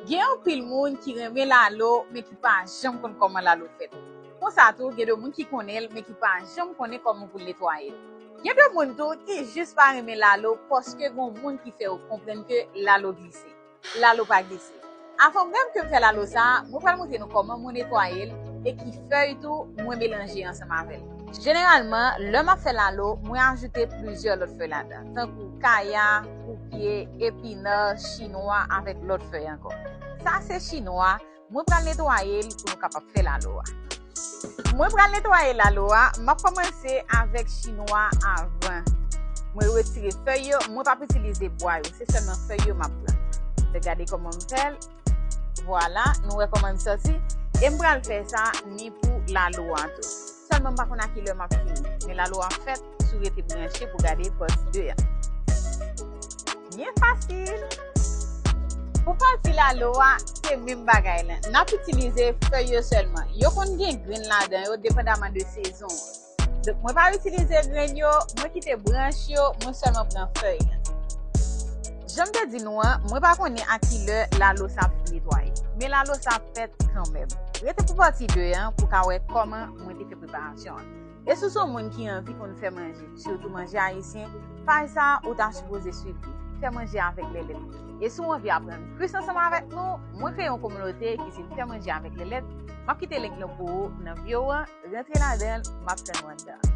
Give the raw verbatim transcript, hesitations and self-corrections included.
Gen anpil moun ki renmen lalo, men ki pa janm konn kòman lalo fèt. Konsa tou, gen de moun ki konnen l, men ki pa janm konnen kòman pou l netwaye l. Gen de moun tou ki jis pa renmen lalo paske gen moun ki fè yo konprann ke lalo glise. Lalo pa glise. Avan menm ke m fè lalo sa a, mwen pral montre nou kòman mwen netwaye l e ki fèy tou mwen melanje ansanm avè l. Jeneralman, lè m ap fè lalo, mwen ajoute plizyè lòt fèy ladan, tankou kaya, koupye, epinan, chinwa avèk lòt fèy ankò. Sa se chinwa, mwen pral netwaye l pou nou kapab fè lalo a. Mwen pral netwaye lalo a, m ap kòmanse avèk chinwa avan. Mwen retire fèy yo, mwen p ap itilize bwa yo, se sèlman fèy yo m ap pran. Fè gade kòman m fè l. Vwala, nou wè kòman li sòti. E m pral fè sa ni pou lalo a tou. Sèlman m pa konn a kilè m ap fini. Men lalo a fèt, si w rete branche pou gade pati de a. Byen fasil. Pou pati lalo a, se menm bagay la. N ap itilize fèy yo sèlman. Yo konn gen grenn ladan yo, depandaman de sezon an. Donk, mwen pa itilize grenn yo, mwen kite branch yo, mwen sèlman pran fèy. Jan m te di nou an, mwen pa konnen a kilè lalo sa ap fin netwaye, men lalo sa ap fèt kanmenm. Rete pou pati de an pou ka wè kòman mwen te fè preparasyon an. E si w se yon moun ki anvi konn fè manje, sitou manje ayisyen, paj sa a ou ta sipoze swiv li. Fè manje avèk Lèlèt. E si w anvi aprann plis ansanm avèk nou, mwen kreye yon kominote ki se Fè manje avèk Lèlèt. M ap kite link lan pou ou nan byo an, rantre ladan l, m ap tann ou anndan.